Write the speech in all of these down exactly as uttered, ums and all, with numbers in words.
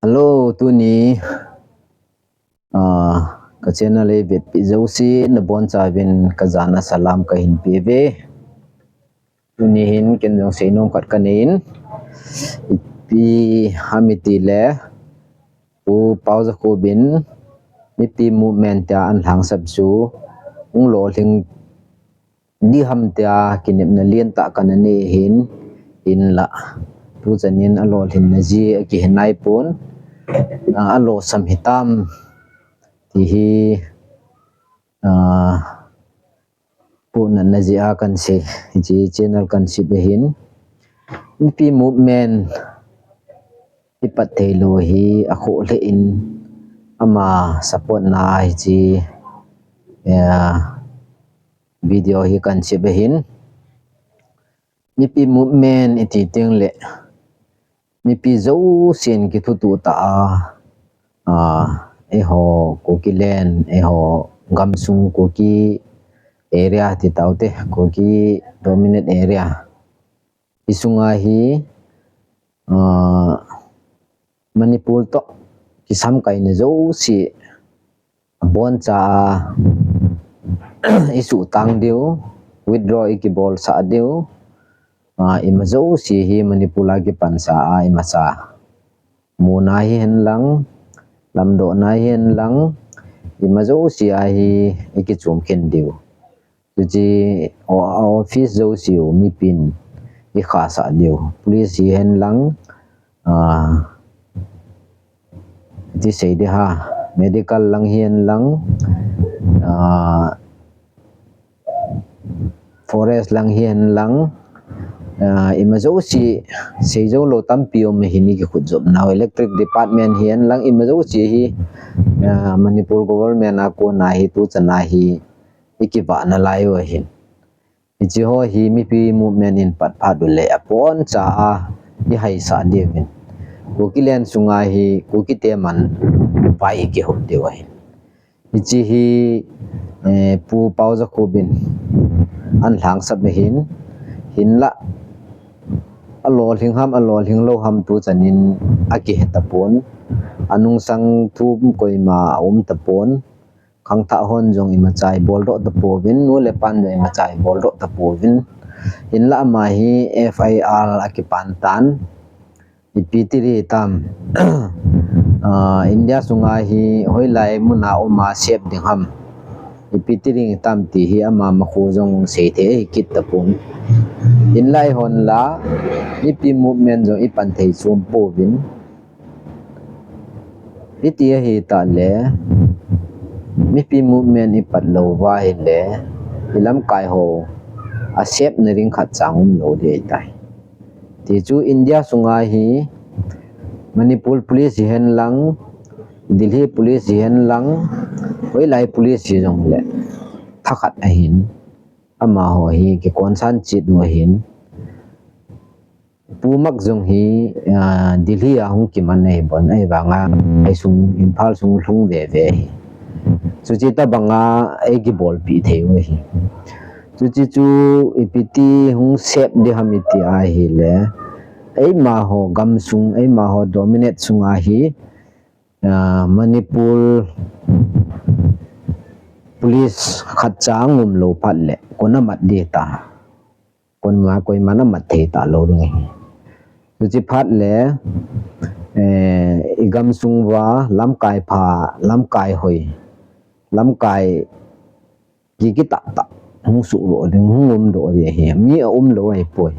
Hello, tuni, ah, ka channel ei vetpi jouse, nabonchauvin ka jana salam kahin peuve. Tuni hin ken jong seinom khat kanei in, ipi ham itile, Pu Paojakhup in mipi movement tia ahin lhangsap chu, hung lolhing diham tia kinepna lentah kana nei ahin, hinlah tuchan in alolhinna jeh akihe naipon, ah, alosam hitam ti hi, ah, pohnatna jeh a kahin sei, hiche channel kahin sep ahin. Mipi movement ipat theilou hi akhoh lheh in ama support na hiche, eh, video hi kahin sep ahin. Mipi movement iti tengle, mipi jousen kithutuh tah a, ah, eiho Kukiland, eiho gamsung Kuki area ti taute, Kuki dominate area, hisunga hi, ah, Manipur toh kisamkaina jouse aboncha a isuhtang diu, withdraw ikibolsah diu, ah, ima jouse hi Manipur a kipansa a imacha muna hihen lang, lamdohna hihen lang, ima jouse a hi ikichom khen diu. Chuche, o, office jouseu mipin ikhahsah diu. Police hihen lang, ah, iti sei ding ham, medical lang hihen lang, ah, forest lang hihen lang, ah, ima jouse, seijou lou tampi um ahin, ikikhutjopnau, electric department hihen lang, ima jouse hi, ah, Manipur government a kona hi tuchan a hi ikivah nalai u ahin. Hiche ho hi mipi movement in pat phat uleh aboncha a ihaisah diuvin, Kukiland sunga hi Kukite manpha ikihop diu ahin. Hiche hi, eh, Pu Paojakhup in ahin lhangsap ahin, hinlah alolhing ham, alolhing lou ham tuchan in akihe tapon. Anungsang thu koima aum tapon. Khangthah hon jong imacha iboldoh tapouvin, nu le pan jong imacha iboldoh tapouvin. Hinlah ama hi F I R akipan tan. Ipi ti ding hitam, ah, India sunga hi hoilai muna um a safe ding ham, ipi ti ding hitam ti hi ama makhu jong seithei ahikit tapon. Hinlah eihon la, mipi movement jong ipan thei chom pouvin. Hiti ahitah le, mipi movement ipat lou uva ahile, ilamkai ho a safe na ding khatcha umlou ding ahitai. Tichu India sunga hi Manipur police hihen lang, Delhi police hihen lang, hoilai police hijongle thakhat ahin, amaho hi kikonsan chet u ahin. Pu Mak jong hi, ah, Delhi a hung kiman ahibon, ahivanga eisung Imphal sung lhung veve ahi. Chuche tobanga eikibolpeh thei u ahi. Chuche chu ipi ti hung safe ding ham iti ahile, eimaho gamsung, eimaho dominate sunga hi, ah, Manipur police khatcha aumlou phat le koi amat ding ta. Koima, koiman amat thei talou ding ahi. Chuche phat le, eh, igamsung uva lamkai pha, lamkai hoi, lamkai ki, kitahtah hung suhdoh ding, hung umdoh ding ahi. Mi aumlou ahipoi.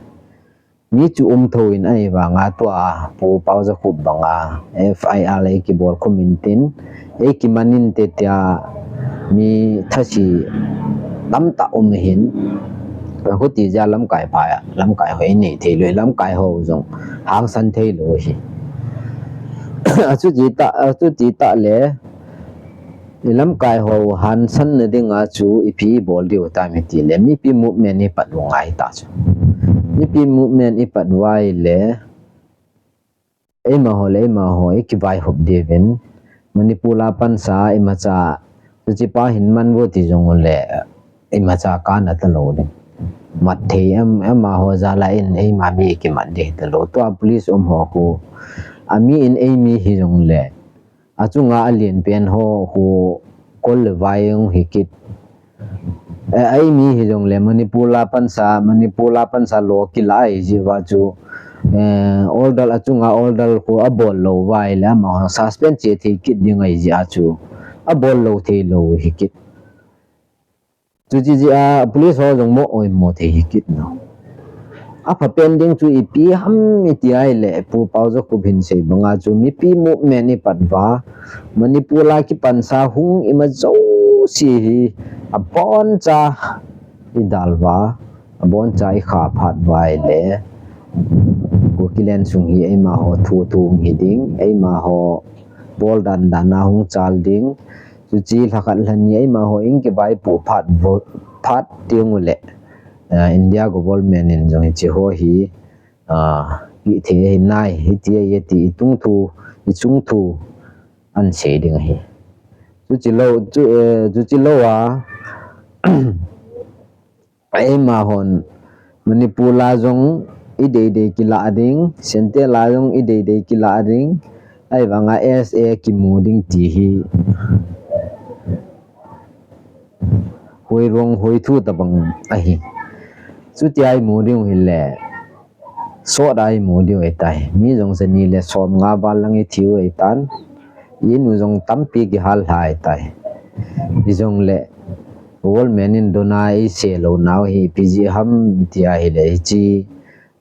Mi chu um thou in ahivanga tua Pu Paojakhup banga F I R eikibol khum intin, eikiman inte tia mi thase tamtah um ahin. Achuti jeh a lamkai pha a, lamkai hoi einei theilou, lamkai ho jong hangsan theilou ahi. Achuti tah, achuti tah le, ilamkai ho hangsanna dinga chu ipi ibol diu tam itile, mipi movement ipat u ngai ta chu. Mipi movement ipat uva ahile, eimaho le eimaho eikivaihop diuvin, Manipur a pansa imacha, chuche pa hin man vo ti jongle, imacha kana talou ding. mat thei em, amaho jal a in eima mi kimat ding hitalou. Tua police um ho khu, ami in eimi hijongle, achunga alen pen ho khu kol le vai hung hi kit. Eh, eimi hijongle Manipur a pansa, Manipur a pansa lo kila ahi jeh uva chu, eh, order achunga order khu abol lou uva ahile amaho suspend che thei kit ding ahi jeh a chu abol lou thei lou hi kit. Chuche jeh a police ho jong mo oimo thei hi kit no. Apha pen ding chu ipi ham iti ahile, Pu Paojakup hin sei banga chu mipi movement ipat uva, Manipur a kipansa hung ima jouse hi aboncha idal uva, aboncha ikha phat uva ahile, Kuki lensung hi eimaho thu thu hung hi ding, eimaho bol dan dan a hung chal ding, chuche lhakhat lhani eimaho in kivaipoh phat vo-, phat ding ule, ah, India government in jong hiche ho hi, ah, kithei ahi nai, hiti ahi ti itungthu, ichungthu ahin sei ding ahi. Chuche lou, chu, eh, chuche lou a, eimahon Manipur a jong ideidei kilah ding, Central a jong ideidei kilah ding, ahivanga S A kimu ding ti hi hoirong hoithu tabang ahi. Chutia imu diu hile, sot a imu diu ahitai. Mi jong jani le somnga val lang ithiu ahitan. Inu jong tampi kihal lha ahitai. Hijongle government in dona isei lou nau hi ipi jeh ham tia ahile hiche,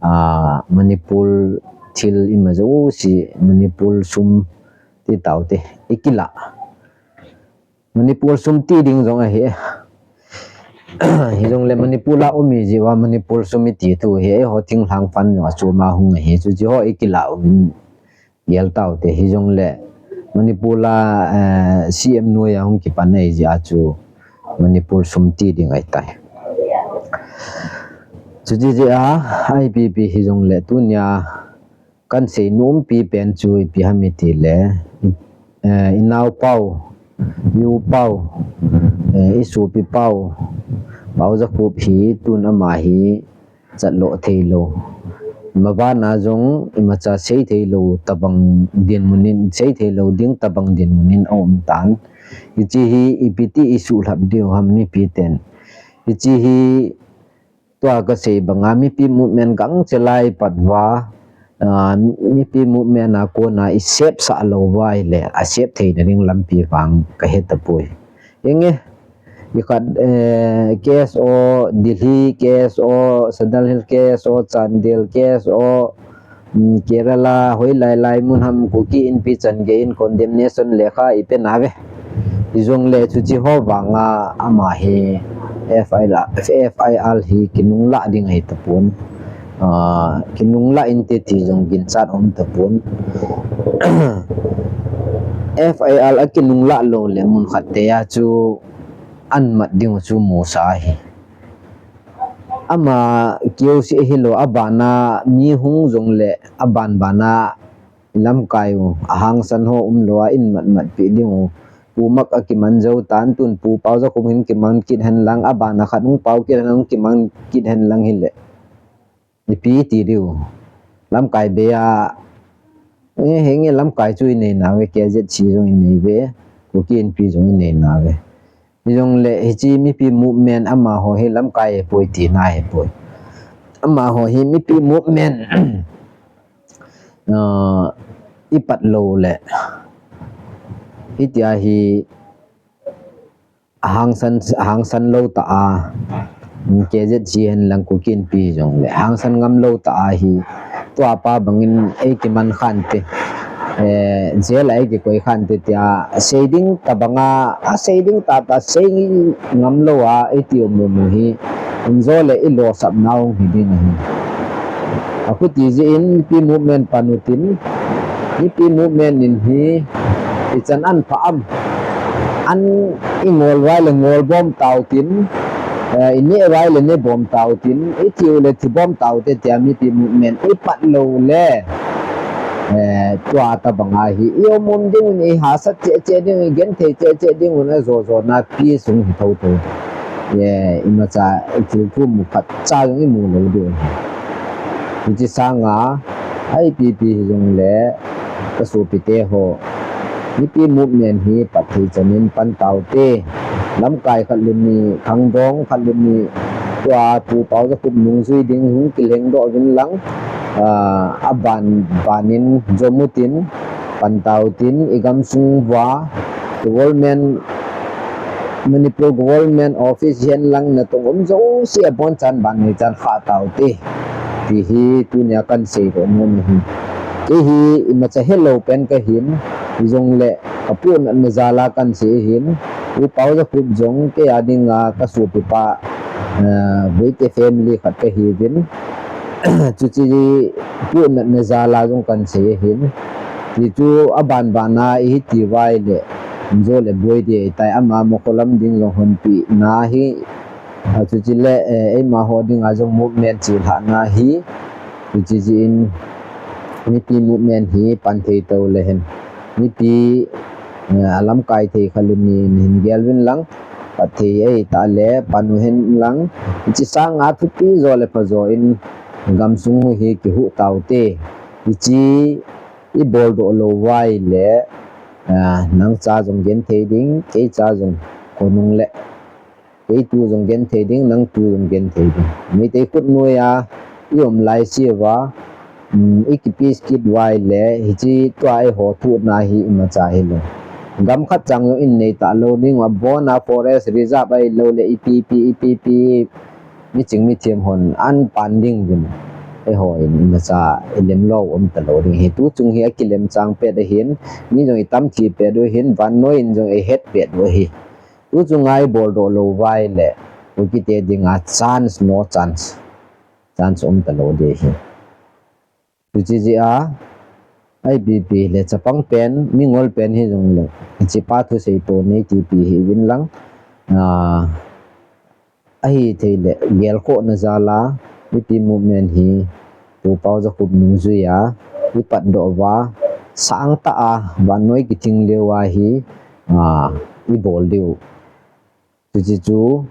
ah, Manipur thil ima jouse, Manipur sum ti taute, ikilah. Manipur sum ti ding jong ahi. Hijongle Manipur a um ahi jeh uva Manipur sum iti thu hi, eiho thinglhang fund jong achom a hung ahi. Chuche ho ikilah uvin gel taute. Hijongle Manipur a, eh, C M noiya hung kipan ahi jeh a chu Manipur sum ti ding ahitai. Chuche jeh a, ipi pi hijongle tunia kahin seinom pi pen chu ipi ham itile, eh, inaopau, iupau, eh, isopipau, Paojakup hi tun ama hi chatlo thei lou. Mabana jong imacha sei thei lou tabang dinmun in, sei thei lou ding tabang dinmun in aum tan. Hiche hi ipi ti isuhlhap diu ham mipi ten. Hiche hi tua kasei banga mipi movement gangchel a ipat uva, ah, mipi movement a kona isepsah lou uva ahile, asep theina ding lampi vang kahetapoi. Henge, ikhat, eh, K S O Delhi, K S O Sadar Hills, K S O Chandel, K S O, um, Kerala, hoilai lai mun ham Kuki Inpi changei in condemnation lekha ipe nauve. Hijongle chuche ho vanga ama hi F I R, F I R hi kinunglah ding ahitapon. Ah, kinunglah inte ti jong ginchat umtapon. F I R akinunglah lou le mun khat tia chu ahin mat diu chu musa ahi. Ama kiu si hilou, abana mi hung jongle aban bana lamkai u, ahangsan ho umlou a in matmat pi diu. Pu Mak akiman jou tan, tun Pu Paojakup hin kiman kit hen lang, abana khat hung pao kit hen, hung kiman kit hen lang hile, ipi ti diu. Lamkai bei a, eh, henge lamkai chu inei nauve, K Z C jong inei uve, Kuki Inpi jong inei nauve. Hijongle hiche mipi movement amaho hi lamkai ahipoi tina ahipoi. Amaho hi mipi movement, ah, ipat lou le, hitia hi ahangsan, ahangsan lou tah a, K Z C hen lang Kuki Inpi jongle hangsan ngam lou tah a hi, tua pa bangin eikiman khante, eh, jail a eikikoi khante tia sei ding tabanga, asei ding tahtah sei ngam lou a eiti um u hi, um jo le ilosapna hung hi ding ahi. Akhuti jeh in mipi movement pan utin, mipi movement in hi ichan an pha am, an ingol uva le ngol bom tautin, eh, ineh uva le neh bom tautin, ithi u le thi bom taute tia mipi movement ipat lou le, eh, tua tabanga hi ium um ding un, ihasat cheh cheh ding un, igenthei cheh cheh ding un, ajo jona pi sung hi thou thou. eh, imacha thil thum mu khat cha jong imu lou diu. Hiche sanga, I P P hijongle, kasopite ho, Mipi movement hi patthei chanin pan taute. Lamkai khat le ni, khangdong khat le ni, tua Pu Paojakhup nungjui ding hung kilhengdoh uvin lang, ah, aban banin jomutin, pan tautin, igamsung uva, government, Manipur government office hihen lang natong um jouse abonchan vannoi chan khah taute. Ti hi tunia kahin seidoh nom ahi. Kei hi imacha helou pen kahin, hijongle kapohnatna jal a kahin sei ahin, Pu Paojakhup jong kei a dinga kasopipa, eh, Voite family khat kahiuvin. Chuche pohnatna jal a jong kahin sei ahin. Ti chu aban bana ihiti uva ahile, injo le boi ding ahitai, ama mokho lam ding jong honpehna hi, a, chuche le, eh, eimaho dinga jong movement chelhahna hi, chuche jeh in Mipi movement hi pan thei tou le hen. Mipi, eh, alamkai thei khat le ni nahin gel uvin lang, patthei ahitah le pan uhen lang, hiche sanga thupi jo le phajo in gamsung u hi kihuh taute. Hiche iboldoh lou uva ahile, ah, nangcha jong genthei ding, keicha jong, konung le, keitu jong genthei ding, nangtu jong genthei ding. Meitei khutnoiya ium laise uva, um, ikipeace kit uva ahile, hiche tua eiho thohna hi imacha hilou. Gam khat chang jong inei talou ding uva, abona forest reserve ahiloule ipi ipi, ipi ipi, miching mithem hon ahin pan ding uvin, eiho in imacha ilemlou um talou ding ahi. Tuchung hi akilem chang pet ahin, mi jong itam thi pet u ahin, vannoi in jong eihet pet u ahi. Tuchunga iboldoh lou uva ahile, Kukite dinga chance, no chance. Chance um talou ding ahi. Chuche jeh a, I P P le chapang pen, mingol pen hijongle, hichepa thusei toh neitipi hih uvin lang, ah, ahithei le gelkhohna jal a, Mipi movement hi, Pu Paojakhup nungjui a ipatdoh uva, sangtah a vannoi kithing leuva hi, ah, ibol diu. Chuche chu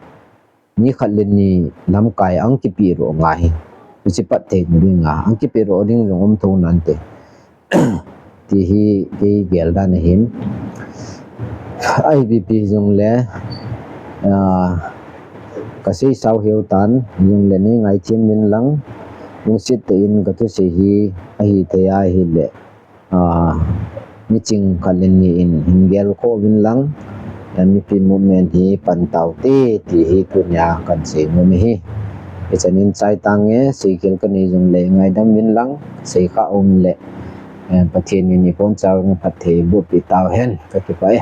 mi khat le ni lamkai ahung kipehdoh ngai. Chuche patthei dinga ahung kipehdoh ding jong um thou nante. Ti hi kei gel dan ahin. I P P jongle, ah, kaseisau heutan, jongle neingaithem uvin lang, lungset tah in kathusei hi ahithei ahile, ah, miching khat le ni in hin gelkhoh uvin lang, ah, Mipi movement hi pan taute, ti hi tunia kahin seinom ahi. Hichan in chaitange, seikhel kanei jongle ngaidam uvin lang, seikhah umle, eh, Pathen in ibonchauvin phatthei bohpeh tauhen, kakipah e.